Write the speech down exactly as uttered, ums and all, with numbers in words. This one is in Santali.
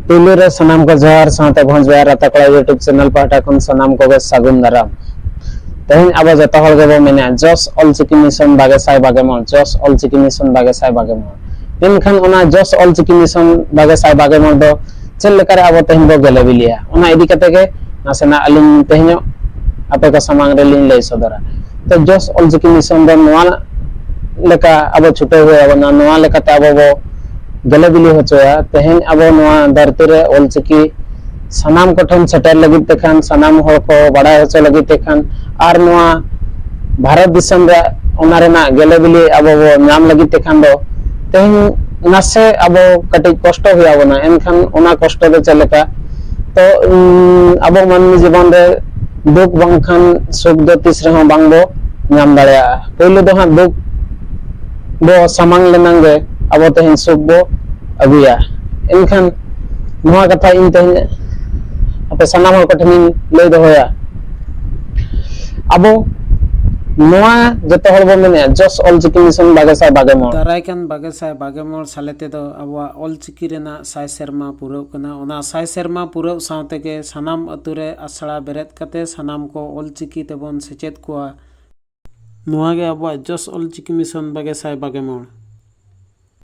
ᱯᱩᱭᱞᱩ ᱨᱮ ᱥᱟᱱᱟᱢ ᱠᱚ ᱡᱚᱦᱟᱨ, ᱥᱟᱶᱛᱮ ᱵᱷᱚᱸᱡᱽ ᱵᱟᱭᱟᱨ ᱨᱟᱛᱟ ᱠᱚᱲᱟ YouTube channel ᱯᱟᱦᱴᱟ ᱠᱷᱚᱱ ᱥᱟᱱᱟᱢ ᱠᱚᱜᱮ ᱥᱟᱹᱜᱩᱱ ᱫᱟᱨᱟᱢ᱾ ᱛᱮᱦᱮᱧ ᱟᱵᱚ ᱡᱚᱛᱚ ᱦᱚᱲ ᱜᱮᱵᱚ ᱢᱮᱱᱟ, ᱡᱚᱥ ᱚᱞᱪᱤᱠᱤ ᱢᱤᱥᱚᱱ ᱵᱟᱜᱮ ᱥᱟᱭ ᱵᱟᱜᱮ ᱢᱚᱬ, ᱡᱚᱥ ᱚᱞᱪᱤᱠᱤ ᱢᱤᱥᱚᱱ ᱵᱟᱜᱮ ᱥᱟᱭ ᱵᱟᱜᱮ ᱢᱚᱬ᱾ ᱢᱮᱱᱠᱷᱟᱱ ᱚᱱᱟ ᱡᱚᱥ ᱚᱞᱪᱤᱠᱤ ᱢᱤᱥᱚᱱ ᱵᱟᱜᱮ ᱥᱟᱭ ᱵᱟᱜᱮ ᱢᱚᱬ ᱫᱚ ᱪᱮᱫ ᱞᱮᱠᱟᱨᱮ ᱟᱵᱚ ᱛᱮᱦᱮᱧ ᱵᱚ ᱜᱮᱞᱮ ᱵᱤᱞᱤᱭᱟ, ᱚᱱᱟ ᱤᱫᱤ ᱠᱟᱛᱮ ᱜᱮ ᱱᱟᱥᱮᱱᱟᱜ ᱟᱹᱞᱤᱧ ᱛᱮᱦᱮᱧᱚᱜ ᱟᱯᱮ ᱠᱚ ᱥᱟᱢᱟᱝ ᱨᱮᱞᱤᱧ ᱞᱟᱹᱭ ᱥᱚᱫᱚᱨᱟ᱾ ᱛᱚ, ᱡᱚᱥ ᱚᱞᱪᱤᱠᱤ ᱢᱤᱥᱚᱱ ᱫᱚ ᱱᱚᱣᱟ ᱞᱮᱠᱟ ᱟᱵᱚ ᱪᱷᱩᱴᱟᱹᱣ ᱦᱩᱭ ᱟᱵᱚᱱᱟ, ᱱᱚᱣᱟ ᱞᱮᱠᱟᱛᱮ ᱟᱵᱚ ᱵᱚ ᱜᱮᱞᱮ ᱵᱤᱞᱤ ᱦᱚᱪᱚᱭᱟ᱾ ᱛᱮᱦᱮᱧ ᱟᱵᱚ ᱱᱚᱣᱟ ᱫᱷᱟᱹᱨᱛᱤ ᱨᱮ ᱚᱞᱪᱤᱠᱤ ᱥᱟᱱᱟᱢ ᱠᱚᱴᱷᱮᱱ ᱥᱮᱴᱮᱨ ᱞᱟᱹᱜᱤᱫ ᱛᱮᱠᱷᱟᱱ, ᱥᱟᱱᱟᱢ ᱦᱚᱲ ᱠᱚ ᱵᱟᱲᱟᱭ ᱦᱚᱪᱚ ᱞᱟᱹᱜᱤᱫ ᱛᱮᱠᱷᱟᱱ, ᱟᱨ ᱱᱚᱣᱟ ᱵᱷᱟᱨᱚᱛ ᱫᱤᱥᱚᱢ ᱨᱮ ᱚᱱᱟ ᱨᱮᱱᱟᱜ ᱜᱮᱞᱮ ᱵᱤᱞᱤ ᱟᱵᱚ ᱵᱚ ᱧᱟᱢ ᱞᱟᱹᱜᱤᱫ ᱛᱮᱠᱷᱟᱱ ᱫᱚ ᱛᱮᱦᱮᱧ ᱱᱟᱥᱮ ᱟᱵᱚ ᱠᱟᱹᱴᱤᱡ ᱠᱚᱥᱴᱚ ᱦᱩᱭ ᱟᱵᱚᱱᱟ᱾ ᱮᱱᱠᱷᱟᱱ ᱚᱱᱟ ᱠᱚᱥᱴᱚ ᱫᱚ ᱪᱮᱫ ᱞᱮᱠᱟ? ᱛᱚ, ᱩᱸ, ᱟᱵᱚ ᱢᱟᱹᱱᱢᱤ ᱡᱤᱵᱚᱱ ᱨᱮ ᱫᱩᱠ ᱵᱟᱝᱠᱷᱟᱱ ᱥᱩᱠ ᱫᱚ ᱛᱤᱥ ᱨᱮᱦᱚᱸ ᱵᱟᱝ ᱵᱚ ᱧᱟᱢ ᱫᱟᱲᱮᱭᱟᱜᱼᱟ᱾ ᱯᱳᱭᱞᱳ ᱫᱚ ᱦᱟᱸᱜ ᱫᱩᱠ ᱵᱚ ᱥᱟᱢᱟᱝ ᱞᱮᱱᱟᱝ ᱜᱮ ᱟᱵᱚ ᱛᱮᱦᱮᱧ ᱥᱩᱠ ᱵᱚ ᱟᱹᱜᱩᱭᱟ᱾ ᱮᱱᱠᱷᱟᱱ ᱱᱚᱣᱟ ᱠᱟᱛᱷᱟ ᱤᱧ ᱛᱮᱦᱮᱧ ᱟᱯᱮ ᱥᱟᱱᱟᱢ ᱦᱚᱲ ᱠᱚᱴᱷᱮᱱᱤᱧ ᱞᱟᱹᱭ ᱫᱚᱦᱚᱭᱟ᱾ ᱟᱵᱚ ᱱᱚᱣᱟ ᱡᱚᱛᱚ ᱦᱚᱲ ᱵᱚ ᱢᱮᱱᱮᱫᱼᱟ, ᱡᱚᱥ ᱚᱞᱪᱤᱠᱤ ᱢᱤᱥᱚᱱ ᱵᱟᱜᱮ ᱥᱟᱭ ᱵᱟᱜᱮ ᱢᱚᱬ᱾ ᱫᱟᱨᱟᱭ ᱠᱟᱱ ᱵᱟᱜᱮ ᱥᱟᱭ ᱵᱟᱜᱮ ᱢᱚᱬ ᱥᱟᱞᱮ ᱛᱮᱫᱚ ᱟᱵᱚᱣᱟᱜ ᱚᱞᱪᱤᱠᱤ ᱨᱮᱱᱟᱜ ᱥᱟᱭ ᱥᱮᱨᱢᱟ ᱯᱩᱨᱟᱹᱣ ᱠᱟᱱᱟ᱾ ᱚᱱᱟ ᱥᱟᱭ ᱥᱮᱨᱢᱟ ᱯᱩᱨᱟᱹᱣ ᱥᱟᱶ ᱛᱮᱜᱮ ᱥᱟᱱᱟᱢ ᱟᱹᱛᱩ ᱨᱮ ᱟᱥᱲᱟ ᱵᱮᱨᱮᱫ ᱠᱟᱛᱮ ᱥᱟᱱᱟᱢ ᱠᱚ ᱚᱞᱪᱤᱠᱤ ᱛᱮᱵᱚᱱ ᱥᱮᱪᱮᱫ ᱠᱚᱣᱟ᱾ ᱱᱚᱣᱟ ᱜᱮ ᱟᱵᱚᱣᱟᱜ ᱡᱚᱥ ᱚᱞᱪᱤᱠᱤ ᱢᱤᱥᱚᱱ ᱵᱟᱜᱮ ᱥᱟᱭ ᱵᱟᱜᱮ ᱢᱚᱬ᱾